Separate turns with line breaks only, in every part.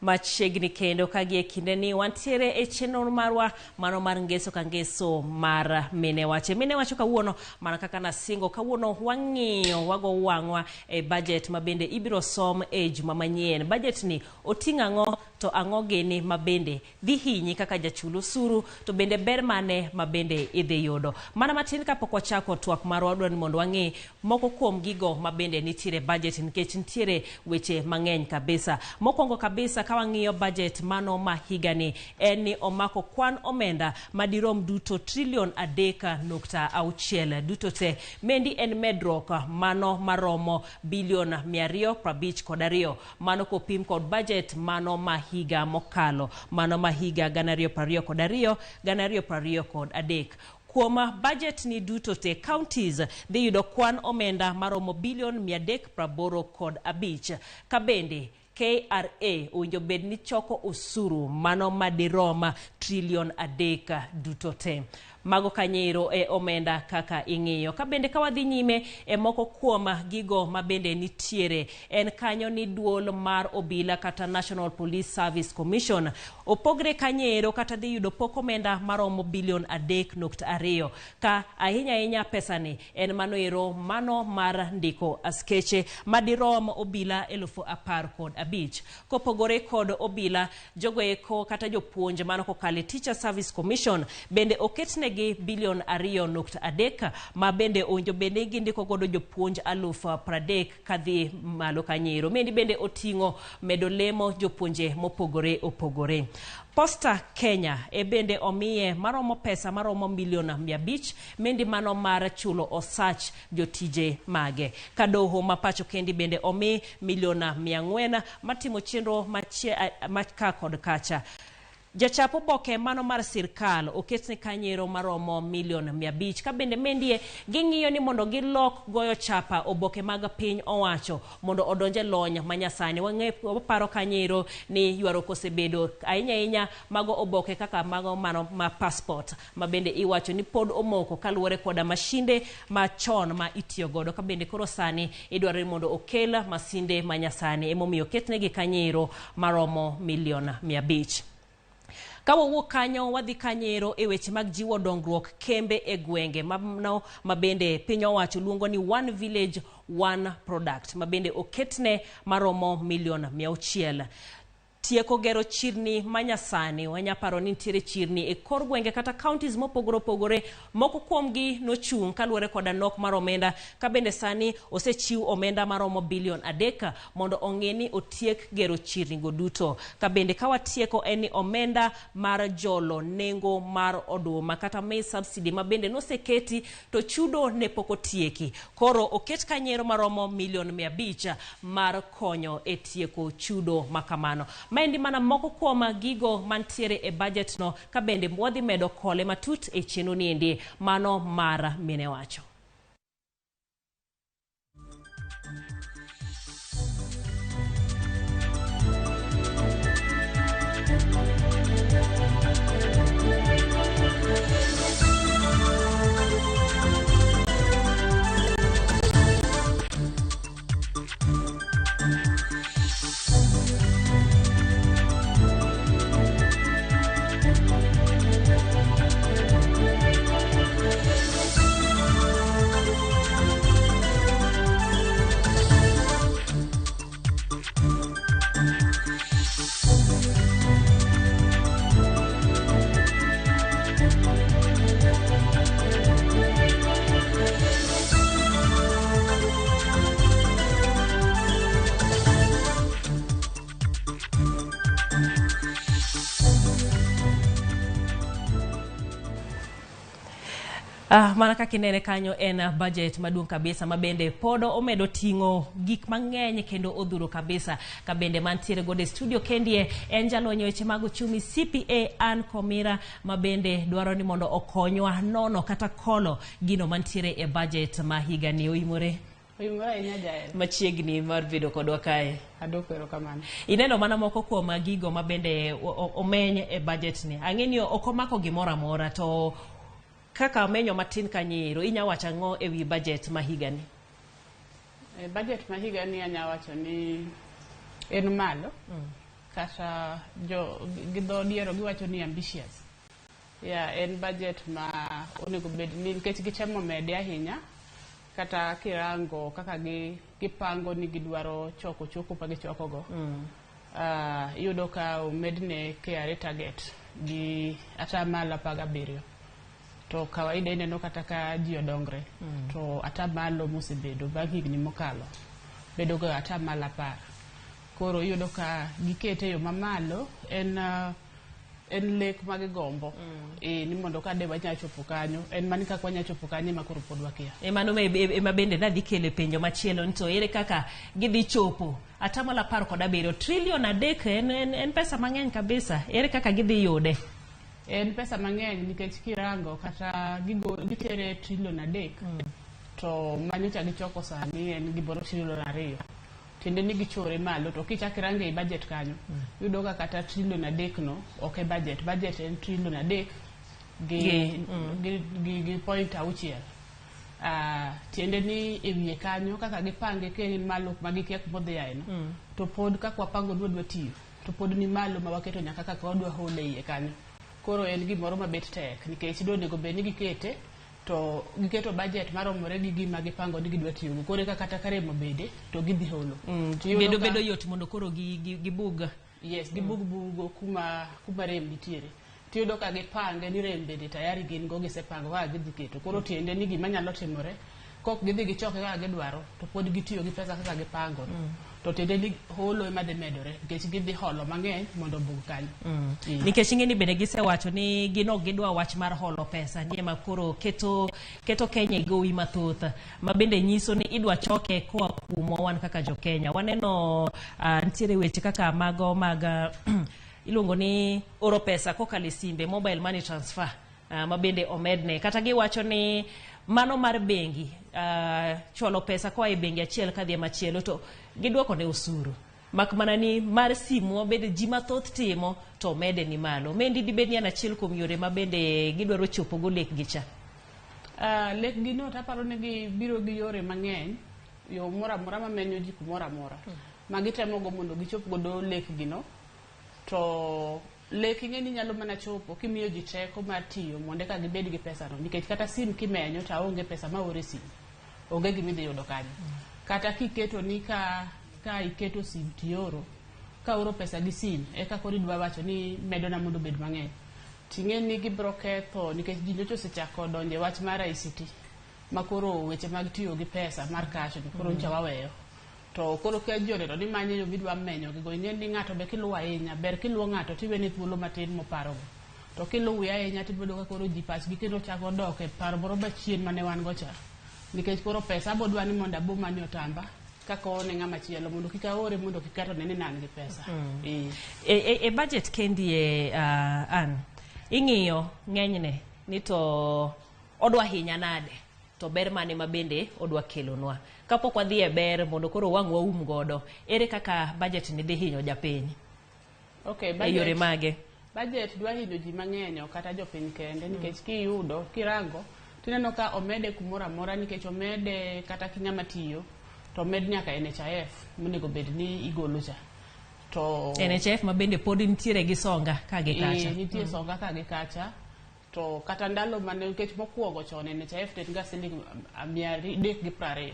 Machiegni kendo ka gie kindeni wantiere e chenro marwa mano mar ngeso ka ngeso mar mine wacho. Mine wacho kawuono mana kaka nasingo kawuono wang'iyo wago wang'wa e budget ma bende ibiro som e juma manyien. Budget ni oting'o ang'o to ang'o gini ma bende dhi hinyi kaka jachul osuru to bende ber mane ma bende idhi yudo. Mana matin kapok wachako twak marwa wadwaro ni mondo wang'i moko kuom gigo ma bende nitiere e budget nikech nitiere weche mang'eny kabisa. Mokwongo kabisa ka wang'iyo budget mano ma higani en ni omako kwan omenda madirom duto trilion 3.6 duto te. Mendi en medruok mano maromo bilion 252. Mano kopim kod budget mano ma higa mokalo, mano ma higa 2022, 2023. Kuom budget ni duto te, counties dhi yudo kwan omenda maromo bilion 385, ka bende KRA owinjo bed ni choko osuru mano madirom trilion 3 duto te. Mago kanyeiro e omenda kaka ing'iyo. Ka bende ka wadhi nyime e moko kuom gigo ma bende nitiere en kanyo ni duol mar obila kata National Police Service Commission opogre kanyeiro kata dhi yudo pok omenda maromo bilion 3.2, ka ahinya ahinya pesani en mano ero mano mar ndiko askeche madirom obila 15,000. Kopogore kod obila, jogo eko kata jopuonj mano kokalo e Teacher Service Commission bende oketnegi bilion 2.3 ma bende owinjo bed ni gindiko godo jopuonj 30,000 kadhi malo kanyeiro. Mendi bende oting'o medo lemo jopuonje mopogore opogore. Posta Kenya e bende omiye maromo pesa maromo milion 500 mendi mano mar chulo osach jotije mage. Ka doho ma pacho kendi bende omi milion 400 matimo chenro ma kod kacha. Jachap oboke mano mar sirkal oketne kanyero maromo milion 500, ka bende mendie ging'iyo ni mondo gilok goyo chapa oboke mag piny owacho mondo odonje lony manyasani. Waparo kanyero ni ywaruok osebedo ahinya ahinya mago oboke kaka mago mano ma passport ma bende iwacho ni pod omoko kaluwore koda mashinde machon ma itiyo godo, ka bende koro sani idwaro ni mondo okel masinde manyasani, emomiyo oketnegi kanyero maromo milion 500. Ka wawuok kanyo wadhi kanyero e weche mag jiwo dongruok kembe e gwenge mano ma bende piny owacho luongo ni One Village One Product ma bende oketne maromo milion 600. Tieko gero chirni manyasani, wanya paro ni nitiere chirni e kor gwenge kata counties mopogore opogore, moko kuomgi nochung' kaluwore koda nok mar omenda, ka bende sani osechiw omenda maromo bilion 3 mondo ong'i ni otiek gero chirni go duto. Ka bende ka watieko en ni omenda mar jolo nengo mar oduma kata maize subsidy ma bende noseketi to chudo ne pok otieki. Koro oket kanyero maromo milion 500 mar konyo e tieko chudo makamano. Maendi mana moko kuom gigo mantiere e budget no, ka bende wadhi medo kole matut e chenro niendi mano mar mine wacho. Mana kaka inene kanyo en budget maduong' kabisa ma bende pod omedo ting'o gik mang'eny kendo odhuro kabisa. Ka bende mantiere godo e studio kendie en jalony e weche mag uchumi CPA Ann Komira ma bende dwaro ni mondo okonywa nono kata kolo gino mantiere e budget ma higani. Oimore?
Oimore ahinya Jael.
Machiegni mar bedo kodwa kae.
Adwoko erokamano.
Ineno mana moko kuom gigo ma bende omeny e budget ni. Ang'e ni ok omako gimoro amora to kaka omenyo matin kanyo inya wacho ang'o e wi budget ma higani?
E budget ma higani anya wacho ni en malo. kata jo gi dho diero giwacho ni ambitious. Yeah, en budget ma onego bed ni nikech gitemo mede ahinya kata kirango kaka gipango ni gidwaro choko choko ma gichokogo. Iyudo ka omedne KRA target gi 17%. To kawaida ineno kata ka ji odongre to atamalo mosebedo bang' higni mokalo bedo ga 10%. Koro iyudo ka gikete e yo mamalo en lek ma gigombo ni mondo ka de wanyalo chopo kanyo en mani kaka wanyalo chopo kanyo ema koro pod wakia.
Mano ema bende nadhi kelo e penjo machielo ni to ere kaka gidhi chopo 17% trillion 3 en pesa mang'eny kabisa, ere kaka gidhi yude?
En pesa mang'eny nikech kirango kata gitere trillion 3 to manyocha gichoko sani en gimoro trillion 2. Tiende ni gichore malo to kichak irango ei budget kanyo iyudo ka kata trillion 3 no ok e budget. Budget en trillion 3 gi point auchiel. Tiende ni e wiye kanyo kaka gipange ka en malo ma gikia kuma odhi aye no to pod kaka wapango ni wadwa tiyo to pod ni malo ma waketo nyaka kaka wadwa hole iye kanyo. Koro en gimoro mabet tek nikech onego bed ni gikete to giketo budget maromore gi gima gipango ni gidwa tiyogo. Koro eka kata ka rem obede to gidhi holo.
Bedo bedo yot mondo koro gibug.
Yes, gibug bugo kuma rem nitiere. Tiyudo ka gipange ni rem bende tayari gin go gisepango kaka gidhi keto. Koro tiende ni gima nyalo timore kok gidhi gichoke kaka gidwaro to pod gitiyo gi pesa kaka gipango. To tiende ni holo ema dhi medore nikech gidhi holo mang'eny mondo obug kanyo.
Nikech ing'e ni bende gisewacho ni gin ok gidwa wach mar holo pesa ni ema koro keto Kenya e gowi mathoth ma bende nyiso ni idwa choke koa kuomwa wan kaka jo Kenya. Waneno nitiere weche kaka mago mag iluongo ni oro pesa kokalo e simbe, mobile money transfer, ma bende omedne. Kata giwacho ni mano mar bengi, chwalo pesa koa e bengi achiel kadhi e machielo to gidwoko ne osuru. Mak mana ni mar simu bende ji mathoth timo to omede ni malo. Mendi dibed ni en achiel kuom yore ma bende gidwaro chopo go lekgi cha?
Lekgi no taparo ni gibiro gi yore mang'eny, yo moro amora mamenyo ji kumoro amora ma gitemo go mondo gichop godo lekgi no. To lek ing'e ni nyalo mana chopo kimiyo ji teko mar tiyo mondo eka gibed gi pesa no, nikech kata sim kimenyo to aonge pesa ma oro e sim, onge gima idhi yudo kanyo. Kata kiketo ni ka iketo sim tioro ka oro pesa gi sim eka koro idwa wacho ni medona mondo obed mang'eny, ting'e ni gibiro ketho nikech ji nyocha osechako donjo e wach mar ICT ma koro weche mag tiyo gi pesa mar cash ni koro nyocha waweyo. To koro ka ji oneno ni manyo yo midwa menyo gigo, ing'e ni ng'ato be kiluwo ahinya, ber kiluwo ng'ato tiwene thuolo matin moparogo. To kiluwe ahinya tibedo ka koro ji pachgi kendo chako dok e paro moro machien mane wan go cha. Nikech koro pesa abo dwa ni mondo abo manyo otamba kaka ne ng'ama chielo mondo kik aore mondo kik ng'ato ne ni an gi pesa.
E budget kendi e an ing'iyo ng'enyne ni to odwa hinya nade to ber mane ma bende odwa kelonwa. Kapok wadhi e ber mondo koro wang' waum godo, ere kaka budget ni dhi hinyo japiny?
Okay,
e yore mage?
Budget dwa hinyo ji mang'eny ok kata jopiny kende nikech kiyudo kirango tineno ka omede kumoro amora nikech omede kata ki ng'ama tiyo to omed nyaka NHIF monego bed ni igolo cha. To
NHIF ma bende pod nitiere gi songa ka gi kacha.
Nitie songa ka gi kacha. To kata ndalo mane nikech mokwongo chon NHIF ne en ga siling 320.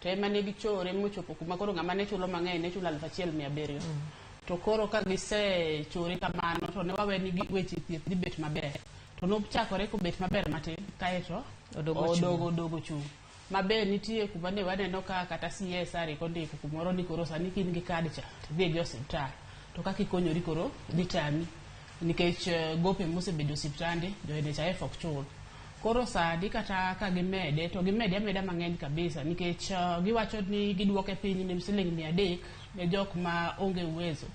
To ema ne gichore mochopo kuma koro ng'ama ne chulo mang'eny ne chulo 1700. To koro ka gisechore kamano to ne wawe ni weche thieth dhi bet maber. To nochakore kobet maber matin kaeto odogo chung'. Maber nitie kuma ne waneno ka kata CSR kondiko kumoro ni koro sani ka in gi kad cha tidhi e osiptal. To kaka ikonyori koro dhi tami nikech gope mosebedo osiptande jo NHIF ok chul. Koro sani kata ka gimede to gimede ameda mang'eny kabisa nikech giwacho ni giduoke piny ne siling 300 ne jok ma onge uwezo.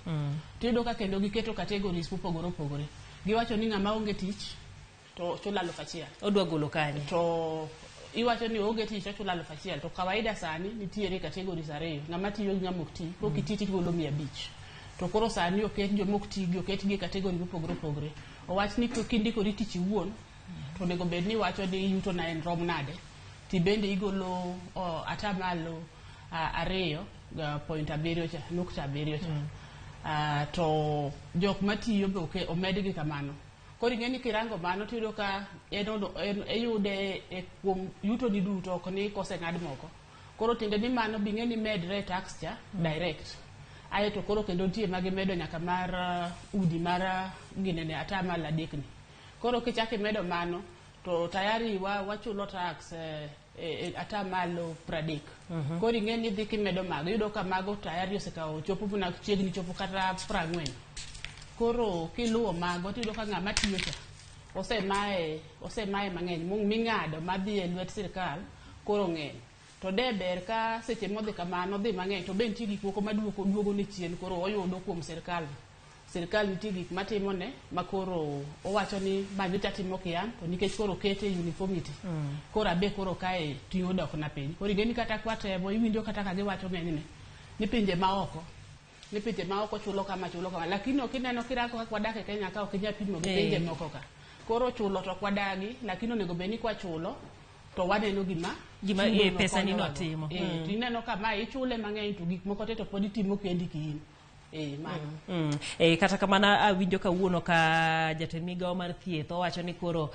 Tiyudo ka kendo giketo categories mopogore opogore. Giwacho ni ng'ama onge tich to chulo 1000.
Odwa golo kanye?
To iwacho ni onge tich to chulo 1000 to kawaida sani nitiere categories ariyo, ng'ama tiyo gi ng'ama ok ti. Kok iti tigolo 500. To koro sani oket joma ok ti gi oketgi e category mopogore opogore. Owach ni kindikori tich iwuon to onego bed ni iwacho ni yuto na en rom nade tibende igolo 2.7 cha, nukta abiriyo cha. To jok matiyo be omedgi kamano. Koro ing'e ni kirango mano tiyudo ka en iyude e kuom yutoni duto, ok ni koseng'ad moko. Koro tiende ni mano be ing'e ni medre e tax cha direct. Aeto koro kendo nitie magimedo nyaka mar udi mar ginene 3% ni. Koro kichako imedo mano to tayari wachulo tax 30%. Koro ing'e ni idhi kimedo mago, iyudo ka mago tayari osekawo chopo mana chiegni chopo kata 40. Koro kiluwo mago tiyudo ka ng'ama tiyo cha osemaye mang'eny ming'ado madhi e lwet sirkal koro ng'eny. To de ber ka seche modhi kamano dhi mang'eny to be nitie gik moko maduoko duogo ne chien, koro oyudo kuom sirkal. Sirkal nitie gik matimone ma koro owacho ni ma nyocha timo kian to nikech koro okete uniformity. Koro abe koro kae ting'o dok na piny. Koro ing'e ni kata kwatemo iwinjo kata ka giwacho ng'enyne ni pinje maoko chulo kama chulo kama, lakini ok ineno kirango kaka wadak e Kenya ka ok inyal pimo gi pinje moko ka. Koro chulo to ok wadagi, lakini onego bed ni kwachulo to waneno gima
pesa ni no timo.
To ineno ka ma ichule mang'eny to gik moko te to pod itimo kendi kiin. Mano.
Kata kamano awinjo kawuono ka jatend migawo mar thieth owacho ni koro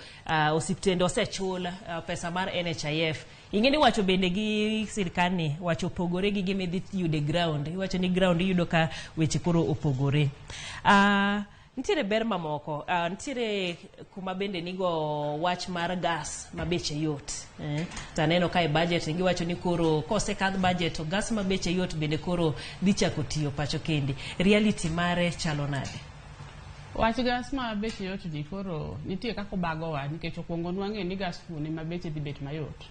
osiptende osechul pesa mar NHIF. Ing'e ni wacho bende gi sirkal ni wacho opogore gi gima idhi yudo e ground. Iwacho ni ground iyudo ka weche koro opogore. Nitiere ber mamoko. Nitiere kuma bende nigo wach mar gas ma beche yot. To aneno ka e budget giwacho ni koro kosekadh budget to gas ma beche yot bende koro dhi chako tiyo pacho kendi. Reality mare chalo nade?
Wach gas ma beche yot ni koro nitie kaka obagowa, nikech okwongo nwang'e ni gas kuone ma beche dhi bet mayot.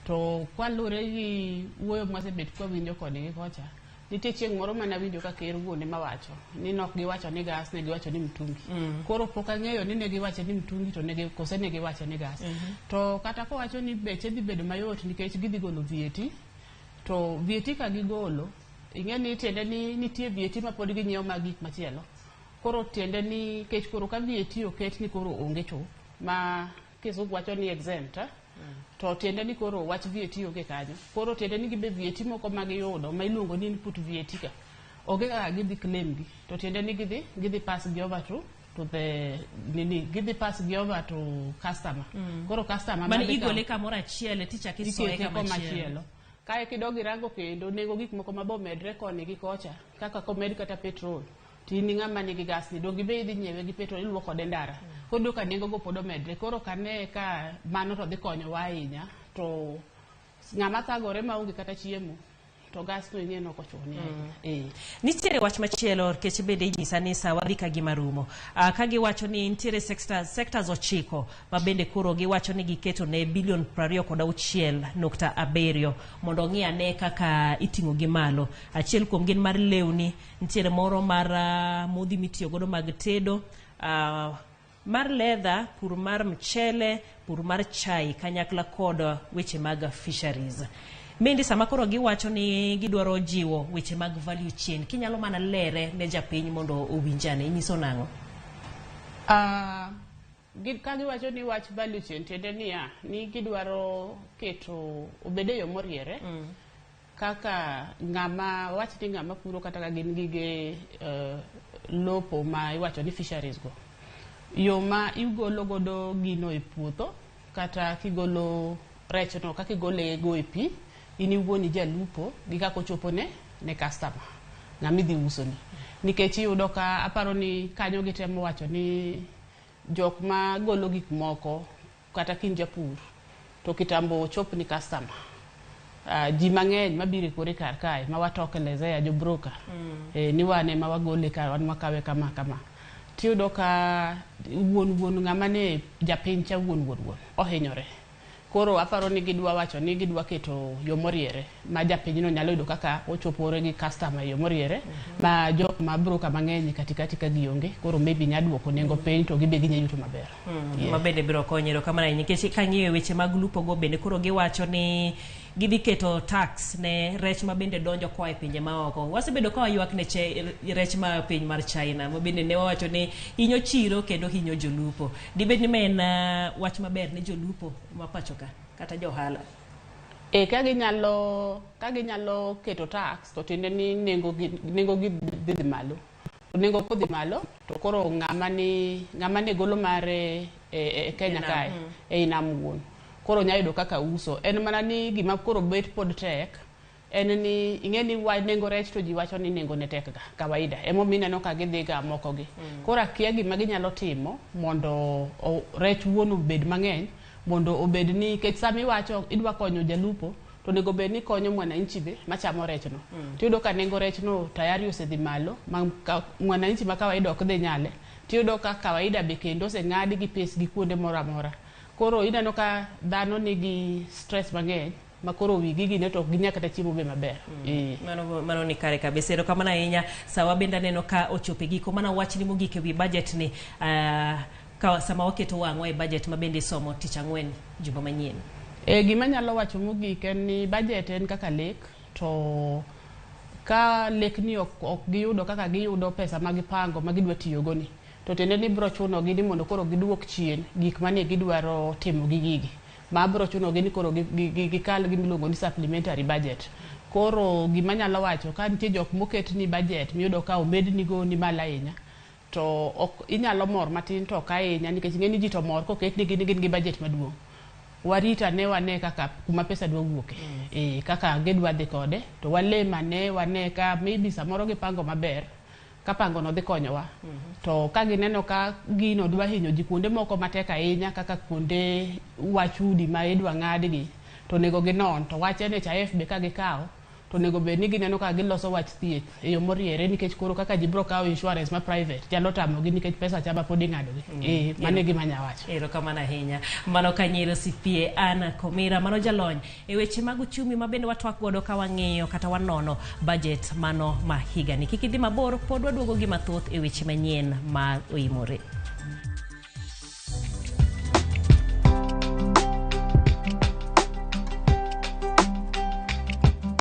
To kwalure gi wuoyo mwasebet kwawinjo kodgi kocha, nitie chieng' moro mane awinjo ka ker wuon ema wacho ni nok giwacho ni gas, ne giwacho ni mtungi. Koro pok ang'eyo ni ne giwacho ni mtungi to negi kose ne giwacho ni gas. To kata kowacho ni beche dhi bedo mayot nikech gidhi golo VAT, to VAT ka gigolo, ing'e ni tiende ni nitie VAT ma pod ginyiewo mag gik machielo. Koro tiende ni kech koro ka VAT oket ni koro onge chuth, ma Kizungu wacho ni exempt, to tiende ni koro wach VAT onge kanyo. Koro tiende ni gibe VAT moko ma giyudo ma iluongo ni input VAT ka, onge kaka gidhi claim gi. To tiende ni gidhi pass gi over to the nini, gidhi pass gi over to customer. Koro customer
mane igole kamoro achiel tichako isoye kama
chielo. Kae kidog irango kendo nengo gik moko ma bomedre koni gi kocha, kaka komed kata petrol, to in ng'ama nigi gas ni donge be idhi nyiewe gi petrol iluoko kode ndara. Koro iyudo ka nengo go pod omedre. Koro kane ka mano to dhi konyowa ahinya, to ng'ama thagore maonge kata chiemo to gas no ing'e nok ochune ahinya.
Nitiere wach machielo nikech bende inyisa ni sa wadhi ka gima rumo. Ka giwacho ni nitiere sectors 9 ma bende koro giwacho ni giketo ne bilion 26.7 mondo ong'i ane kaka iting'o gi malo. Achiel kuom gin mar lewni, nitiere moro mar modhi mitiyo godo mag tedo, mar leather, pur mar mchele, pur mar chai kanyakla kod weche mag fisheries. Mendi sama koro giwacho ni gidwaro jiwo weche mag value chain, kinyalo mana lere ne japiny mondo owinjane, inyiso nang'o?
Ka giwacho ni wach value chain, tiende niya, ni gidwaro keto obed e yo moriere. Kaka ng'ama wach ni ng'ama puro kata ka gin gige lopo ma iwacho ni fisheries go. Yo ma igolo godo gino e puodho kata kigolo rechno kaka igole go e pi, in iwuon ijalupo gi kaka ochopo ne customer ng'ama idhi usoni. Nikech iyudo ka aparo ni kanyo gitemo wacho ni jok ma golo gik moko kata kin japur to kitambo ochop ni customer. Ji mang'eny mabiro e kore kar kae ma watokelezea jo broker. Ni wan ema wagole ka wan wakawe kama kama. Tiyudo ka wuon ng'ama ne japiny cha wuon ohinyore. Koro aparo ni gidwa wacho ni gidwa keto yo moriere ma japinyno nyalo yudo kaka ochopore gi customer yo moriere ma jok ma broker mang'eny katikati ka gionge, koro maybe nya duoko nengo piny to gibe ginya yuto maber.
Ma bende biro konyo erokamano ahinya nikech kang'iyo weche mag lupo go bende koro giwacho ni gidhi keto tax ne rech ma bende donjo koa e pinje maoko. Wasebedo ka waywak ne rech ma piny mar China ma bende ne wawacho ni hinyo chiro kendo hinyo jolupo. Dibed ni ma en wach maber ne jolupo ma pacho ka kata jo ohala?
Ka ginyalo keto tax to tiende ni nengo gi dhi malo. To nengo kodhi malo to koro ng'ama ni ng'ama ne golo mare e Kenya kae ei nam wuon koro nya yudo kaka uso. En mana ni gima koro bet pod tek en ni ing'e ni wa nengo rech to ji wacho ni nengo ne tek ga kawaida, emomiyo ineno ka gidhi ga moko gi. Koro akia gima ginyalo timo mondo rech wuon obed mang'eny, mondo obed ni nikech sama iwacho idwa konyo jalupo to onego bed ni konyo mwananchi be machamo rech no. Tiyudo ka nengo rech no tayari osedhi malo ma mwananchi ma kawaida ok dhi nyale. Tiyudo ka kawaida be kendo oseng'ad gi pes gi kuonde moro amora. Koro ineno ka dhano nigi stress mang'eny ma koro wigi gine to ok ginyal kata chiemo be maber.
Mano ni kare kabisa. Erokamano ahinya. Sawa bende aneno ka ochopo e giko. Mana wachni mogik e wi budget ni ka sama waketo wang'wa e budget ma bende isomo tich ang'wen juma manyien.
Gima anyalo wacho mogik en ni budget en kaka lek, to ka lekni ok giyudo kaka giyudo pesa ma gipango ma gidwa tiyogo ni, to tiende ni biro chunogi ni mondo koro giduok chien gik mane gidwaro timo gi gigi. Ma biro chunogi ni koro gikal gima iluongo ni supplementary budget. Koro gima anyalo wacho, ka nitie jok moket ni budget miyudo ka omednigo ni malo ahinya, to ok inyalo mor matin to ok ahinya, nikech ing'e ni ji to mor koketnigi ni gin gi budget maduong'. Warit ane wane kaka kuma pesa dwa wuoke, kaka gidwa dhi kode, to walem ane wane ka maybe samoro gipango maber, ka pango no dhi konyowa. To ka gineno ka gino dwa hinyo ji kuonde moko matek ahinya kaka kuonde wach udi ma idwa ng'adgi, to onego ginon. To wach NHIF be ka gikawo, to onego bed ni gineno ka giloso wach thieth e yo moriere, nikech koro kaka ji biro kawo insurance ma private nyalo tamogi nikech pesa cha ma pod ing'adogi. Mano e gima anya wacho.
Erokamano ahinya. Mano Kanyero CPA Anna Komira, mano jalony e weche mag uchumi ma bende watwak godo ka wang'iyo kata wanono budget mano ma higani. Kik idhi mabor, pod waduogo gi mathoth e weche manyien ma oimore.